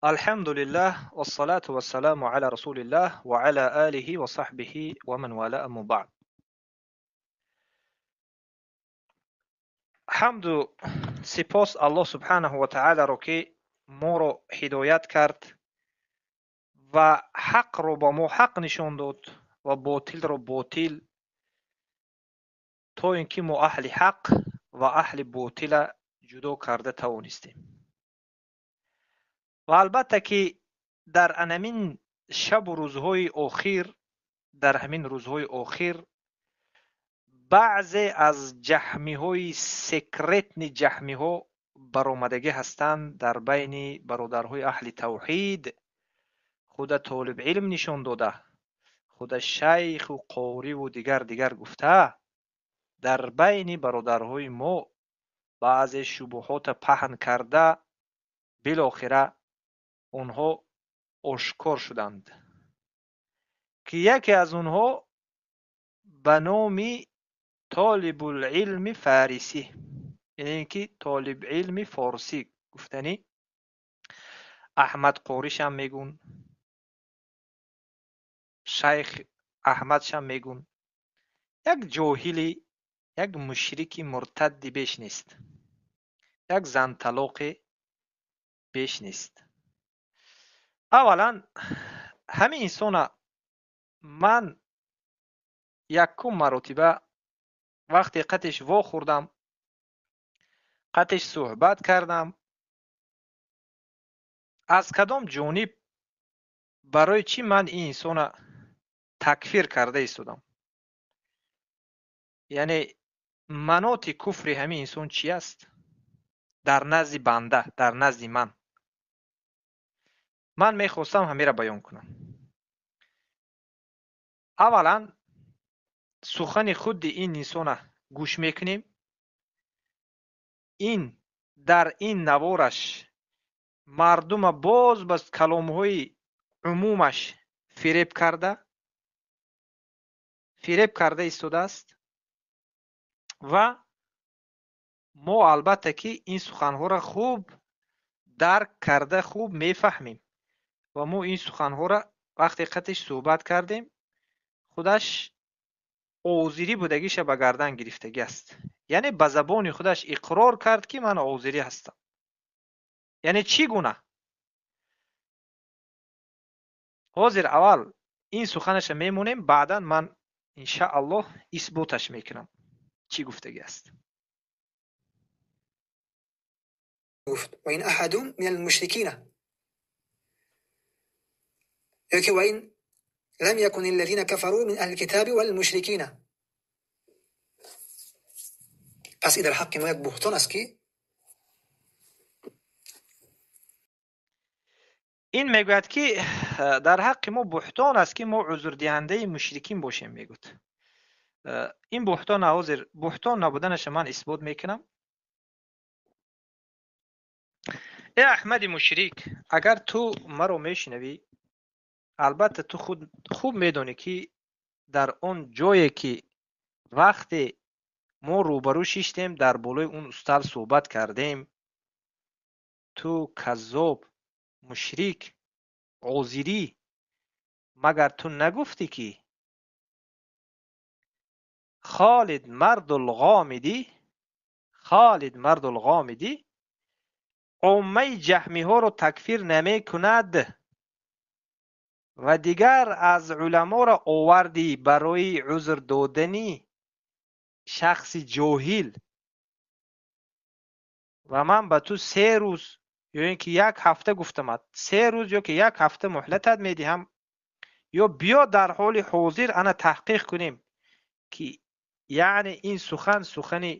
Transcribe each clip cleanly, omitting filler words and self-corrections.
Алҳамдулиллаҳ вассалату вассаламу ала расулиллаҳ ва ала алиҳи ва саҳбиҳи ва ман вала, аммо баъд. Ҳамду сипос Аллоҳ субҳанаҳу ва таъаларо, ки моро ҳидоят кард ва ҳақро ба мо ҳақ нишон дод ва ботилро ботил, то ин ки мо аҳли ҳақ ва аҳли ботила ҷудо карда тавонистем. Ва албатта ки дар анамин шабу рӯзҳои охир, дар ҳамин рӯзҳои охир баъзе аз ҷаҳмиҳои секретни ҷаҳмиҳо баромадагӣ ҳастанд дар байни бародарҳои аҳли тавҳид, худа толиб илм нишон дода, худа шайху қориву дигар дигар гуфта, дар байни бародарҳои мо баъзе шубуҳота паҳн карда, билохира онҳо ошкор шуданд, ки яке аз онҳо ба номи толибулилми фарисӣ, яъне ки толибилми форсӣ гуфтанӣ Аҳмад Қоришам мегӯн, шайх Аҳмадшам мегӯн, як ҷоҳили, як мушрики муртадди беш нест, як занталоқе беш нест. Аввалан ҳамин инсона ман якум маротиба вақте қатиш вохӯрдам, қатиш суҳбат кардам, аз кадом ҷониб барои чӣ ман ин инсона такфир карда истодам? Яъне маноти куфри ҳамин инсон чӣ аст? Дар назди банда, дар назди ман. Ман мехостам ҳамеро баён кунам. Аввалан сухани худи ин инсона гӯш мекунем. Ин дар ин навораш мардума боз ба каломҳои умумаш фиреб карда истодааст ва мо албатта ки ин суханҳоро хуб дарк карда, хуб мефаҳмем ва мо ин суханҳоро вақте қатиш суҳбат кардем, худаш озирӣ будагиша ба гардан гирифтагӣ аст. Яъне ба забони худаш иқрор кард, ки ман озирӣ ҳастам. Яъне чӣ гуна? Ҳозир аввал ин суханаша мемонем, баъдан ман иншааллоҳ исботаш мекунам, чӣ гуфтагӣ аст. Гуфт: ва ин аҳадун минал мушрикина, ёки ва ин лам якун аллазина кафару мин аҳли китаби вал мушрикина. Пас ин дар ҳаққи мо як буҳтон аст, ки ин мегӯяд, ки дар ҳаққи мо буҳтон аст, ки мо узрдиҳандаи мушрикин бошем, мегӯяд. Ин буҳтон ҳозир буҳтон набуданаша ман исбот мекунам. Э Аҳмади мушрик, агар ту маро мешунавӣ, албатта ту худ хуб медонӣ, ки дар он ҷое ки вақте мо рӯбарӯ шиштем, дар болои он устал суҳбат кардем, ту каззоб, мушрик, озирӣ, магар ту нагуфтӣ, ки Холид Мардулғомидӣ, Холид Мардулғомидӣ оммаи ҷаҳмиҳоро такфир намекунад ва дигар аз уламоро овардӣ барои узр додани шахси ҷоҳил, ва ман ба ту 3 рӯз ё ин ки як ҳафта гуфтамад, 3 рӯз ё ки як ҳафта муҳлатат медиҳам, ё биё дар ҳоли ҳозир ана таҳқиқ кунем, ки яъне ин сухан сухани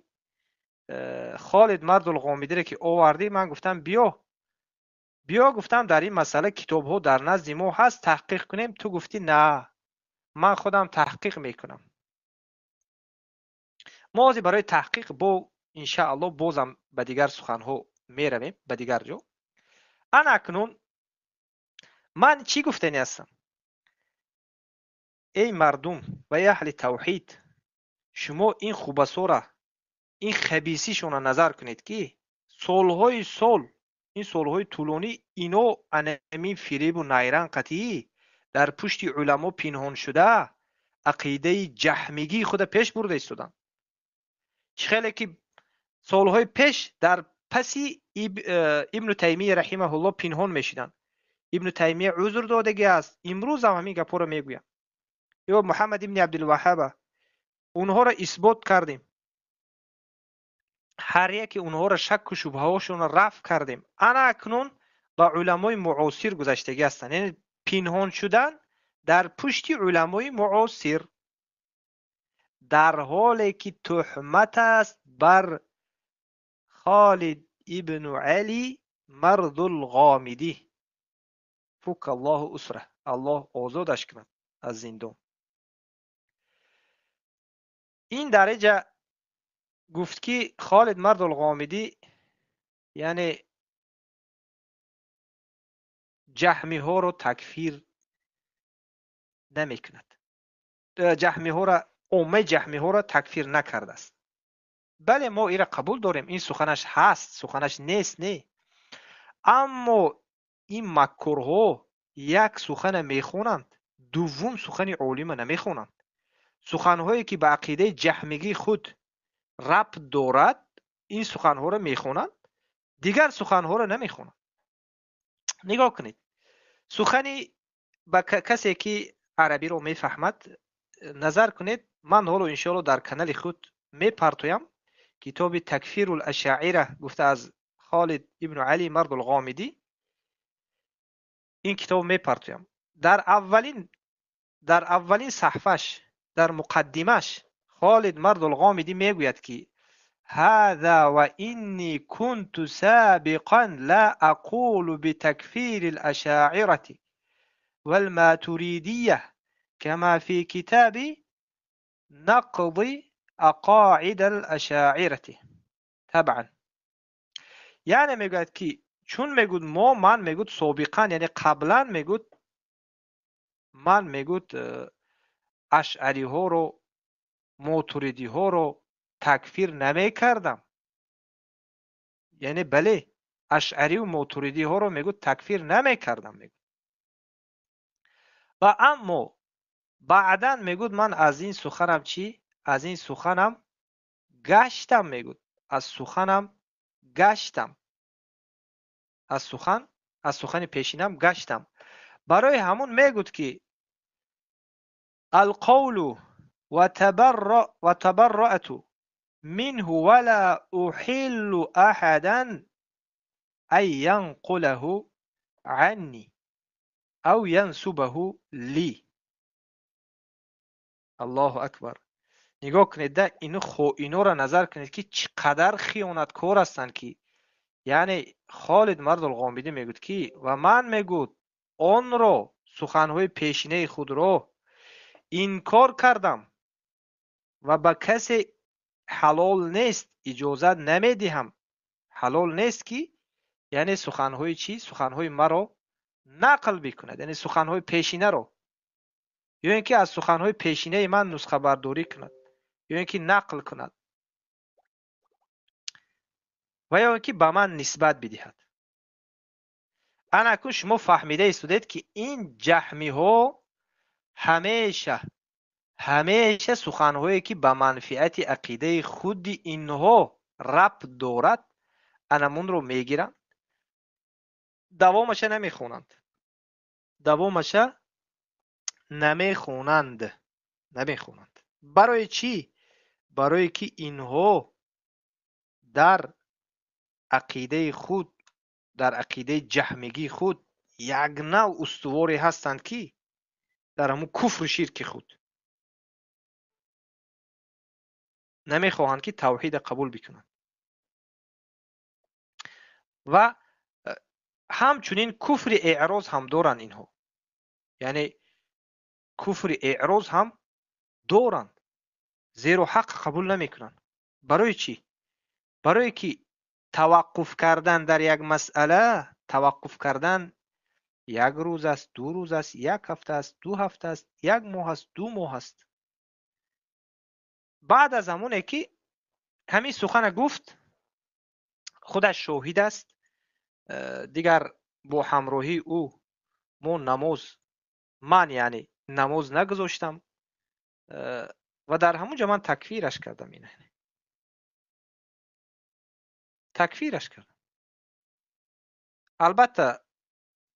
Холид Мардулғомидире ки овардӣ, ман гуфтам биё, биё гуфтам дар ин масъала китобҳо дар назди мо ҳаст, таҳқиқ кунем. Ту гуфтӣ на, ман худам таҳқиқ мекунам. Мо ҳозир барои таҳқиқ бо иншааллоҳ бозам ба дигар суханҳо меравем, ба дигар ҷо. Ана акнун ман чӣ гуфтанӣ ҳастам? Эй мардум ва эй аҳли тавҳид, шумо ин хубасора, ин хабисишонро назар кунед, ки солҳои сол Ин солҳои тӯлонӣ ино анамин фиребу найранг қатъӣ дар пушти уламо пинҳон шуда ақидаи ҷаҳмигии худа пеш бурда истоданд. Чӣ хеле ки солҳои пеш дар паси Ибну Таймия раҳимаҳуллоҳ пинҳон мешиданд. Ибну Таймия узр додагӣ аст, имрӯз ҳам ҳамин гапҳоро мегӯям. Ё Муҳаммад ибни Абдулваҳҳаба, онҳоро исбот кардем, ҳар яке онҳоро шакку шубҳаҳошонро рафъ кардем. Ана акнун ба уламои муосир гузаштагӣ ҳастанд, яъне пинҳон шудан дар пушти уламои муосир, дар ҳоле ки туҳмат аст бар Холид ибну Али Мардулғомидӣ, фук Аллоҳу усра, Аллоҳ озодаш кунад аз зиндон. Ин дараҷа гуфт ки Холид Мардулғомидӣ яъне ҷаҳмиҳоро такфир намекунад, ҷаҳмиҳоро, оммаи ҷаҳмиҳоро такфир накардааст. Бале, мо инро қабул дорем, ин суханаш ҳаст, суханаш нест, не. Аммо ин маккорҳо як сухана мехонанд, дуввум сухани олима намехонанд. Суханҳое ки ба ақидаи ҷаҳмигии худ рабт дорад, ин суханҳоро мехонанд, дигар суханҳоро намехонанд. Нигоҳ кунед, сухани ба касе ки арабиро мефаҳмад назар кунед. Ман ҳоло иншоалло дар канали худ мепартоям китоби Такфирул Ашаира гуфта аз Холид ибну Али Мардулғомидӣ, ин китоб мепартоям. Дар аввалин саҳфаш, дар муқаддимаш Холид Мардулғомидӣ мегӯяд ки ҳаза ва инни кунту собиқан ла ақулу битакфирил ашаирати валматуридия кама фи китаби нақди ақоидал ашаирати табъан. Яъне мегӯяд ки чун мегӯд мо, ман мегӯд собиқан, яъне қаблан мегӯд ман мегӯд ашъариҳоро, мотуридиҳоро такфир намекардам. Яъне бале, ашъариву мотуридиҳоро мегӯд такфир намекардам мегӯд. Ва аммо баъдан мегӯд ман аз ин суханам чӣ? Аз ин суханам гаштам мегӯд. Аз суханам гаштам. Аз сухани пешинам гаштам. Барои ҳамун мегӯд ки алқавлу ва табарраату минҳу ва ла уҳиллу аҳадан ан янқулаҳу анни ав янсубаҳу ли. Аллоҳу акбар. Нигоҳ кунед да, инора назар кунед ки чӣ қадар хиёнаткор ҳастанд ки яъне Холид Мардулғомидӣ мегӯд ки ва ман мегӯд онро, суханҳои пешинаи худро инкор кардам ва ба касе ҳалол нест, иҷозат намедиҳам, ҳалол нест ки яъне суханҳои чӣ? Суханҳои маро нақл бикунад, яъне суханҳои пешинаро, ё ин ки аз суханҳои пешинаи ман нусхабардорӣ кунад, ё ин ки нақл кунад ва ё ин ки ба ман нисбат бидиҳад. Ана акнун шумо фаҳмида истодед ки ин ҷаҳмиҳо ҳамеша суханҳое ки ба манфиати ақидаи худи инҳо рабт дорад, анамунро мегиранд, давомаша намехонанд, давомаша намехонанд, намехонанд. Барои чӣ? Барое ки инҳо дар ақидаи худ, дар ақидаи ҷаҳмигии худ як нав устуворе ҳастанд ки дар ҳамун куфру ширки худ намехоҳанд ки тавҳида қабул бикунанд. Ва ҳамчунин куфри эъроз ҳам доранд инҳо, яъне куфри эъроз ҳам доранд, зеро ҳақ қабул намекунанд. Барои чӣ? Барое ки таваққуф кардан дар як масъала, таваққуф кардан як рӯз аст, ду рӯз аст, як ҳафта аст, ду ҳафта аст, як моҳ аст, ду моҳ аст. Баъд аз ҳамоне ки ҳамин сухана гуфт, худаш шоҳид аст, Дигар бо ҳамроҳии ӯ мо намоз, ман яъне намоз нагузоштам ва дар ҳамон ҷо ман такфираш кардам. Ина такфираш кардам. Албатта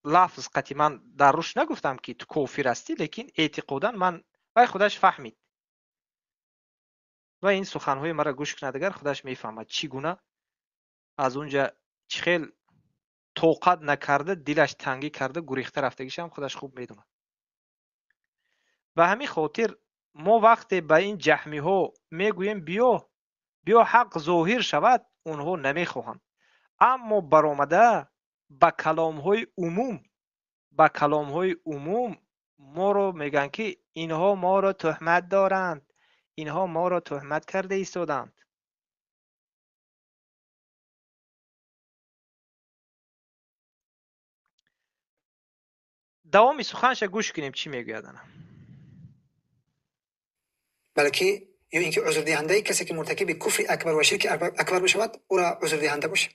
лафз қати ман дар рӯш нагуфтам ки ту кофир ҳастӣ, лекин эътиқодан ман вай худаш фаҳмид ва ин суханҳои маро гӯш кунад, агар худаш мефаҳмад чӣ гуна аз унҷа чӣ хел тоқат накарда, дилаш тангӣ карда, гурехта рафтагишам худаш хуб медонад. Ба ҳамин хотир мо вақте ба ин ҷаҳмиҳо мегӯем биё, биё ҳақ зоҳир шавад, онҳо намехоҳанд. Аммо баромада ба каломҳои умум, ба каломҳои умум моро мегӯянд ки инҳо моро туҳмат доранд, инҳо моро туҳмат карда истоданд. Давоми суханша гӯш кунем, чӣ мегӯяд ана. Балки ё ин ки узрдиҳандаи касе ки муртакиби куфри акбар ва ширки акбар бишавад, ӯро узрдиҳанда бошад.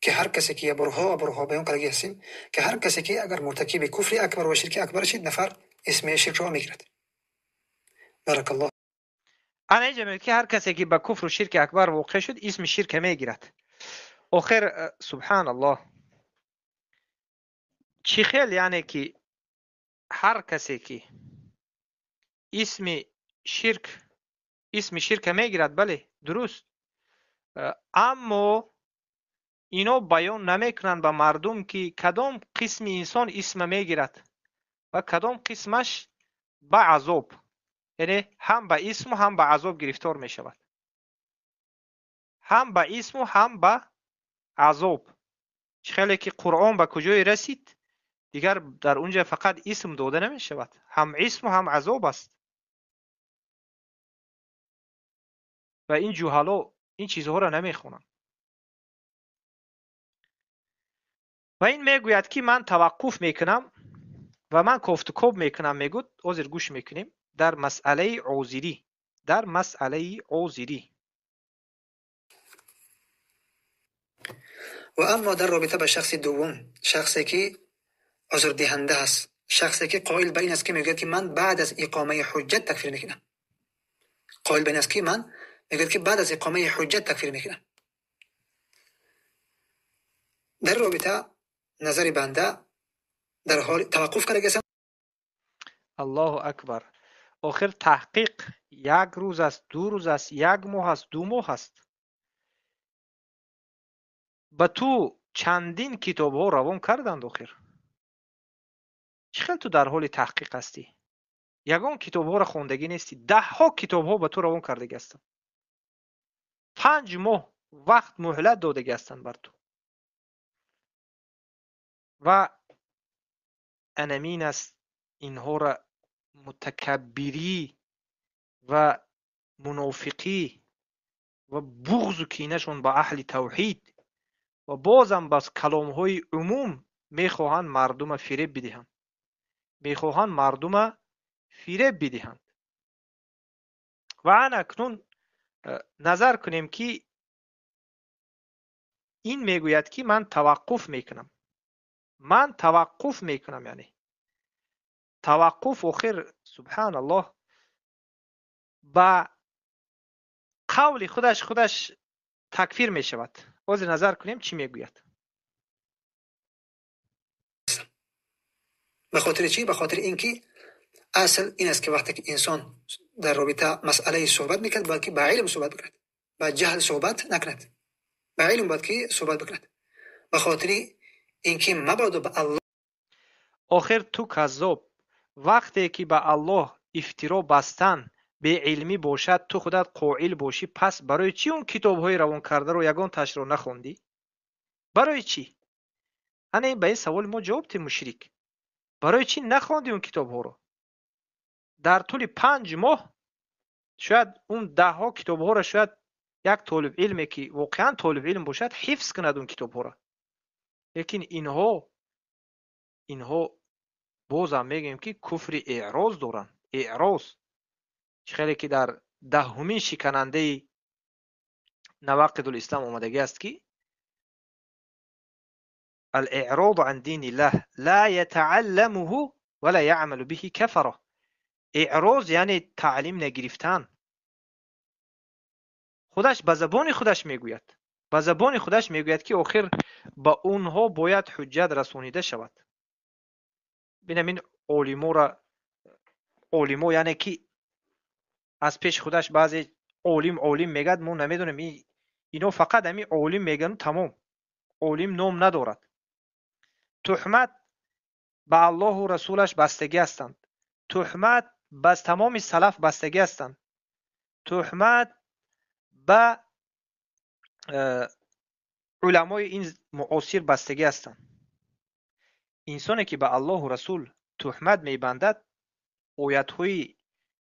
Ки ҳар касе ки борҳо ва борҳо баён кардагӣ ҳастем, ки ҳар касе ки агар муртакиби куфри акбар ва ширки акбар шид, нафар исми ширкро мегирад. Баракаллоҳ. Ана инҷа мегӯяд ки ҳар касе ки ба куфру ширки акбар воқеъ шуд, исми ширка мегирад. Охир субҳаналлоҳ, чӣ хел яъне ки ҳар касе ки исми ширк, исми ширка мегирад, бале, дуруст, аммо ино баён намекунанд ба мардум ки кадом қисми инсон исма мегирад ва кадом қисмаш ба азоб, яъне ҳам ба исму ҳам ба азоб гирифтор мешавад, ҳам ба исму ҳам ба азоб. Чӣ хеле ки Қуръон ба куҷое расид, дигар дар унҷа фақат исм дода намешавад, ҳам исму ҳам азоб аст. Ва ин ҷуҳало ин чизҳоро намехонанд. Ва ин мегӯяд ки ман таваққуф мекунам ва ман кофтукоб мекунам, мегӯд, ҳозир гӯш мекунем дар масъалаи озирӣ, дар масъалаи озирӣ. Ва аммо дар робита ба шахси дуввум, шахсе ки узрдиҳанда аст, шахсе ки қоил ба ин аст ки мегӯяд ки ман баъд аз иқомаи ҳуҷҷат такфир мекунам, қоил ба ин аст ки ман мегӯяд ки баъд аз иқомаи ҳуҷҷат такфир мекунам. Дар робита назари банда дар ҳоли таваққуф кардагиастам. Аллоҳу акбар. Охир таҳқиқ як рӯз аст, ду рӯз аст, як моҳ аст, ду моҳ аст. Ба ту чандин китобҳо равон карданд. Охир чӣ хел ту дар ҳоли таҳқиқ ҳастӣ? Ягон китобҳоро хондагӣ нестӣ, даҳҳо китобҳо ба ту равон кардагӣ ҳастанд. 5 моҳ вақт муҳлат додагӣ ҳастанд бар ту. Ва анамин аст инҳоро мутакаббирӣ ва мунофиқӣ ва буғзу кинашон ба аҳли тавҳид ва бозам ба каломҳои умум мехоҳанд мардума фиреб бидиҳанд, мехоҳанд мардума фиреб бидиҳанд. Ва ана акнун назар кунем ки ин мегӯяд ки ман таваққуф мекунам, ман таваққуф мекунам, яъне таваққуф охир субҳаналлоҳ ба қавли худаш худаш такфир мешавад. Ҳозир назар кунем чӣ мегӯяд. Ба хотири чӣ? Ба хотири ин ки асл ин аст ки вақте ки инсон дар робита масъалаи суҳбат мекард, бояд ки ба илм суҳбат бикунад, ба ҷаҳл суҳбат накунад, ба илм бояд ки суҳбат бикунад. Ба хотири ин ки мабодо ба Аллоҳ. Охир ту каззоб, вақте ки ба Аллоҳ ифтиро бастан беилмӣ бошад, ту худат қоил бошӣ, пас барои чӣ он китобҳои равон кардаро ягон ташро нахондӣ? Барои чӣ? Ана ба ин саволи мо ҷавоб диҳ, мушрик. Барои чӣ нахондӣ он китобҳоро? Дар тӯли 5 моҳ шояд он даҳҳо китобҳоро шояд як толибилме ки воқеан толибилм бошад ҳифз кунад он китобҳоро. Лекин инҳо бозам мегӯем ки куфри эъроз доранд. Эъроз чӣ хеле ки дар 10-умин шиканандаи навақидул ислам омадагӣ аст ки الاعراض عن دين الله لا يتعلمه ولا يعمل به كفره. اعراض یعنی تعلیم نگرفتن. خودش به زبان خودش میگوید، به زبان خودش میگوید که آخر به اونها باید حجت رسانیده شود. ببینم این عالمو را، عالمو یعنی که از پیش خودش بعضی عالم عالم میگد، ما نمیدونیم اینا فقط همین عالم میگن تمام، عالم نام ندارد. تهمت به الله و رسولش بستگی هستند، تهمت به تمام سلف بستگی هستند، تهمت به علمای این معاصر بستگی هستند. انسانی که به الله و رسول تهمت میبندد، آیت‌هایی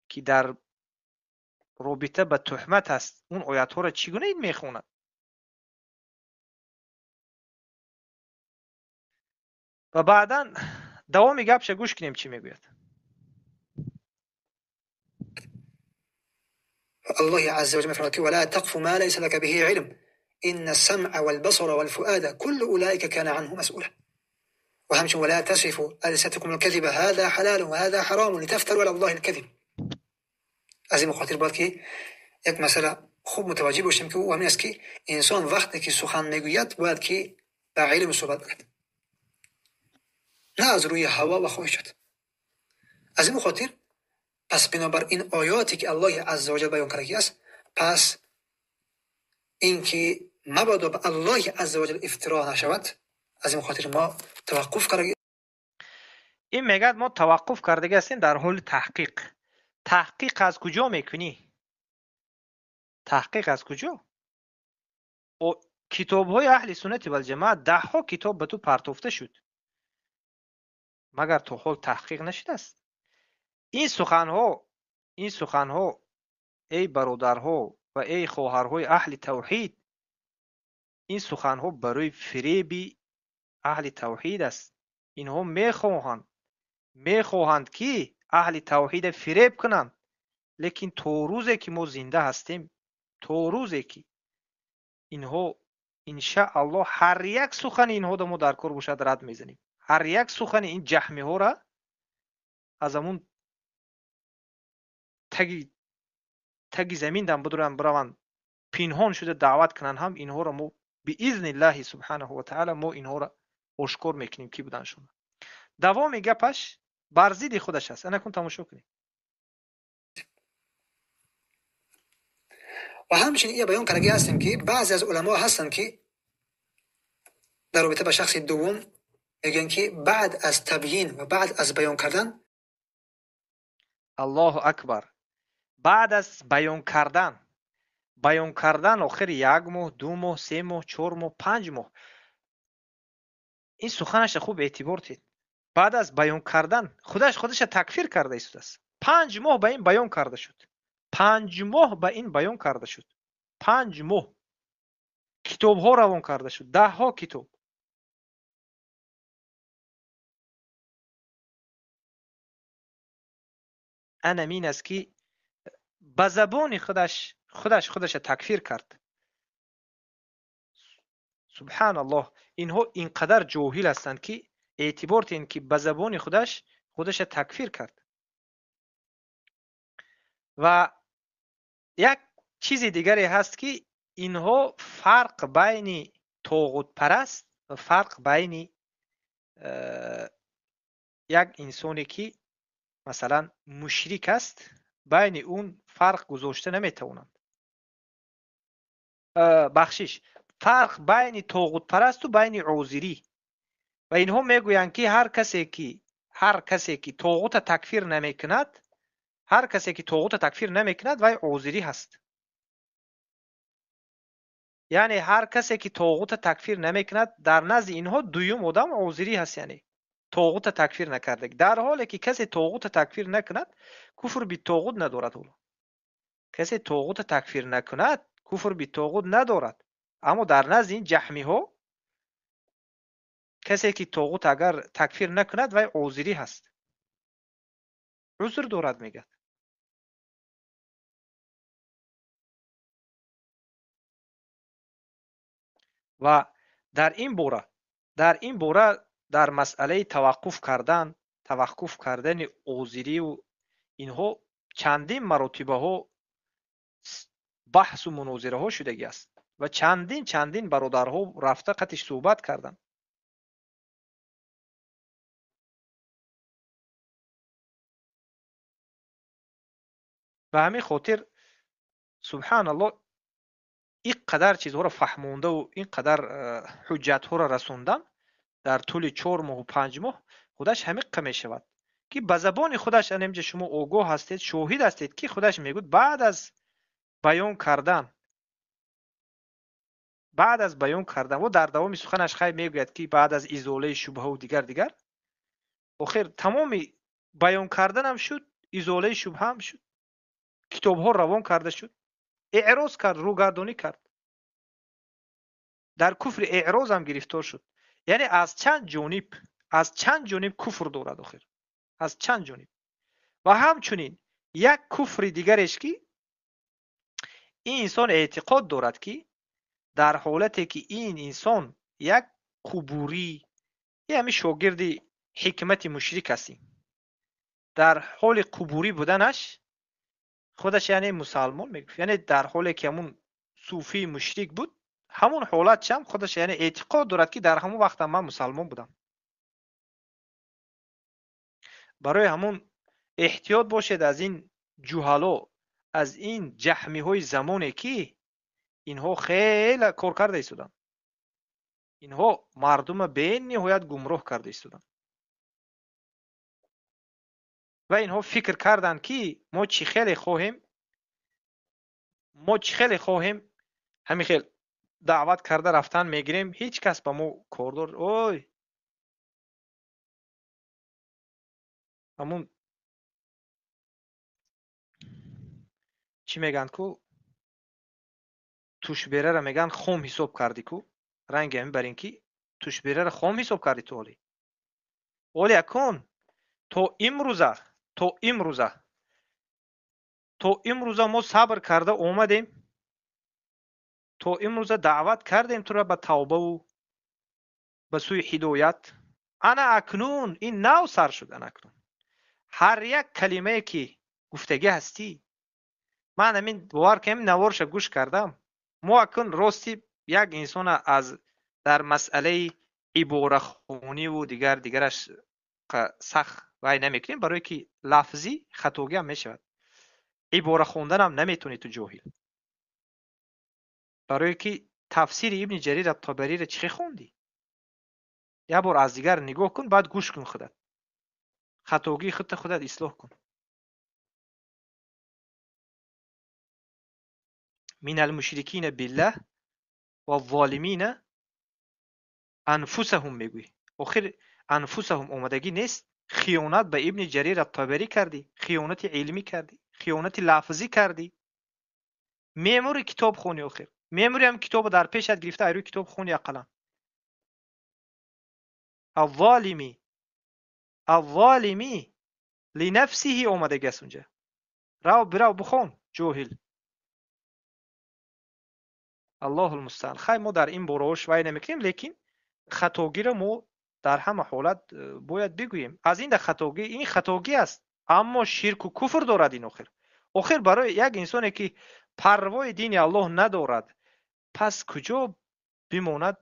که در رابطه به تهمت است، اون آیت‌ها را چگونه این میخواند؟ و بعدا دوام گپش گوش کنیم چی میگوید. الله عز وجل می‌فرماید ولا تقف ما ليس لك به علم إن السمع والبصر والفؤاد كل أولئك كان عنه مسؤولا. وهمش ولا تصفوا ألسنتكم الكذب هذا حلال وهذا حرام لتفتروا على الله الكذب. از این خاطر باید که یک مسئله خوب متوجه باشیم که او همین است که انسان وقتی که سخن میگوید باید که به علم صحبت کند، نه از روی هوا و خواهشات. از این خاطر پس بنابر این آیاتی که الله عزوجل بیان کرده است، پس اینکه مبادا به الله عزوجل افترا نشود، از این خاطر ما توقف کرده. این میگه ما توقف کرده هستیم در حال تحقیق. تحقیق از کجا میکنی؟ تحقیق از کجا؟ کتاب های اهل سنت و جماعت ده ها کتاب به تو پرتofته شد، مگر تا حال تحقیق نشده است؟ این سخنها ای برادرها و ای خواهرهای اهل توحید، این سخنها برای فریب اهل توحید است. اینها میخواهند که اهل توحید فریب کنند، لیکن تا روزی که ما زنده هستیم، تا روزی که اینها انشاءالله هر یک سخن اینها ما در کار باشد رد میزنیم. هر یک سخن این جهمی ها را از همون تگی زمین دم بدورن بروند پنهان شده دعوت کنن، هم اینها را ما باذن الله سبحانه و تعالی ما اینها را آشکار میکنیم کی بودن شون. دوام گپش بر ضد خودش است. انا کن تماشا کنیم. و همچنین یه بیان کرده هستیم که بعضی از علما هستند که در رابطه با شخص دوم میگن که بعد از تبیین و بعد از بیان کردن، الله اکبر، بعد از بیان کردن، بیان کردن آخر 1 ماه، 2 ماه، 3 ماه، 4 ماه، 5 ماه، این سخنش خوب اعتبار دید. بعد از بیان کردن خودش تکفیر کرده است. 5 ماه به این بیان کرده شد. 5 ماه به این بیان کرده شد. 5 ماه کتاب ها روان کرده شد، 10 ها کتاب. انا این است که به زبان خودش تکفیر کرد. سبحان الله، اینها اینقدر جاهل هستند که اعتبار این که به زبان خودش تکفیر کرد. و یک چیز دیگری هست که اینها فرق بین طاغوت پرست و فرق بین یک انسانی که مثلا مشرک است، بین اون فرق گذاشته نمیتوانند. بخشش، فرق بین طاغوت پرست و بین عذری. و اینها میگویند که هر کسی که طاغوت تکفیر نمیکند، هر کسی که طاغوت تکفیر نمیکند وی عذری هست. یعنی هر کسی که طاغوت تکفیر نمیکند در نزد اینها دویم آدم عذری هست، یعنی طاغوت تکفیر نکرده. در حالی که کسی طاغوت تکفیر نکند کفر به طاغوت ندارد. کسی طاغوت تکفیر نکند کفر به طاغوت ندارد. اما در نزد این جهمی ها کسی که طاغوت اگر تکفیر نکند وی عذری هست، عذر دارد میگه. و در این باره Дар ин бора дар масъалаи таваққуф кардани озириву инҳо чандин маротибаҳо баҳсу мунозираҳо шудагӣ аст ва чандин бародарҳо рафта қатиш суҳбат карданд. Ба ҳамин хотир субҳаналлоҳ ин қадар чизҳоро фаҳмондаву ин қадар ҳуҷҷатҳоро расондан дар тӯли 4 моҳу 5 моҳ худаш ҳамиққа мешавад ки ба забони худаш анемҷа шумо огоҳ ҳастед, шоҳид ҳастед ки худаш мегӯяд баъд аз баён кардан ва дар давоми суханаш хай мегӯяд ки баъд аз изолаи шубҳаву дигар охир тамоми баён карданам шуд, изолаи шубҳаам шуд, китобҳо равон карда шуд, эъроз кард, рӯгардонӣ кард, дар куфри эърозам гирифтор шуд. Яъне аз чанд ҷониб куфр дорад охир, аз чанд ҷониб. Ва ҳамчунин як куфри дигареш ки ин инсон эътиқод дорад ки дар ҳолате ки ин инсон як қубурӣ, ҳамин шогирди ҳикмати мушрик аст, дар ҳоли қубурӣ буданаш худаш яъне мусалмон мегуфт, яъне дар ҳоле ки ҳамун суфии мушрик буд, ҳамун ҳолатшам худаш яъне эътиқод дорад ки дар ҳамун вақтам ман мусалмон будам. Барои ҳамун эҳтиёт бошед аз ин ҷуҳало, аз ин ҷаҳмиҳои замоне ки инҳо хеле кор карда истоданд, инҳо мардума бениҳоят гумроҳ карда истоданд ва инҳо фикр карданд ки мо чӣ хеле хоҳем ҳамин хел даъват карда рафтан мегирем, ҳеҷ кас ба мо кордор ой ҳамун чӣ мегӯянд ку тушберара мегӯянд хом ҳисоб кардӣ ку, ранги ҳамин бар ин ки тушберара хом ҳисоб кардӣ ту оли. Оли акун то имрӯза мо сабр карда омадем, то имрӯза даъват кардем тура ба тавбаву ба сӯи ҳидоят. Ана акнун ин нав сар шуд. Ана акнун ҳар як калимае ки гуфтагӣ ҳастӣ, ман ҳамин бовар кунем наворша гӯш кардам. Мо акнун рости як инсона аз дар масъалаи иборахониву дигараш сахт вай намекунем, барое ки лафзӣ хатогиам мешавад. Ибора хонданам наметавонӣ ту ҷоҳил, барое ки тафсири Ибни Ҷарир ат-Табариро чӣ хондӣ? Як бор аз дигар нигоҳ кун, баъд гӯш кун худат, хатогии худта худат ислоҳ кун. Мин алмушрикина биллаҳ ваззолимина анфусаҳум мегӯӣ. Охир анфусаҳум омадагӣ нест. Хиёнат ба Ибни Ҷарир ат-Табарӣ кардӣ, хиёнати илмӣ кардӣ, хиёнати лафзӣ кардӣ. Мемури китоб хонӣ охир. Мемури ҳам китобо дар пешат гирифта, айрӯи китоб хони ақаллан. Аззолими линафсиҳи омадагӣ аст унҷа. Рав бирав бихон, ҷоҳил. Аллоҳул мустаъан. Хай мо дар ин бораош вай намекунем, лекин хатогиро мо дар ҳама ҳолат бояд бигӯем. Аз ин хатогӣ, ин хатогӣ аст, аммо ширку куфр дорад ин охир. Охир барои як инсоне ки парвои дини Аллоҳ надорад, пас куҷо бимонад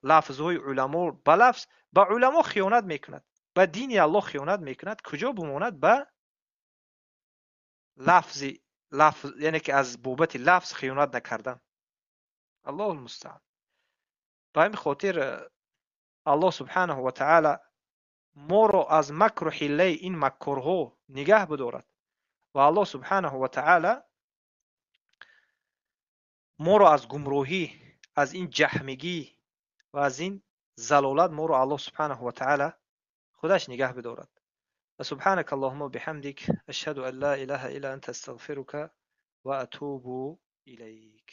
лафзҳои уламо? Ба лафз ба уламо хиёнат мекунад, ба дини Аллоҳ хиёнат мекунад, куҷо бимонад ба лафзи лафз, яъне ки аз бобати лафз хиёнат накардан. Аллоҳул мустаъан. Ба ҳамин хотир Аллоҳ субҳанаҳу ва таъала моро аз макру ҳиллаи ин маккорҳо нигаҳ бидорад ва Аллоҳ субҳанаҳу ва таъала моро аз гумроҳӣ, аз ин ҷаҳмигӣ ва аз ин залолат моро Аллоҳ субҳанаҳу ва таъала худаш нигаҳ бидорад. Ва субҳанака Аллоҳумма биҳамдик ашҳаду ан ла илаҳа илла анта астағфирука ва атубу илайк.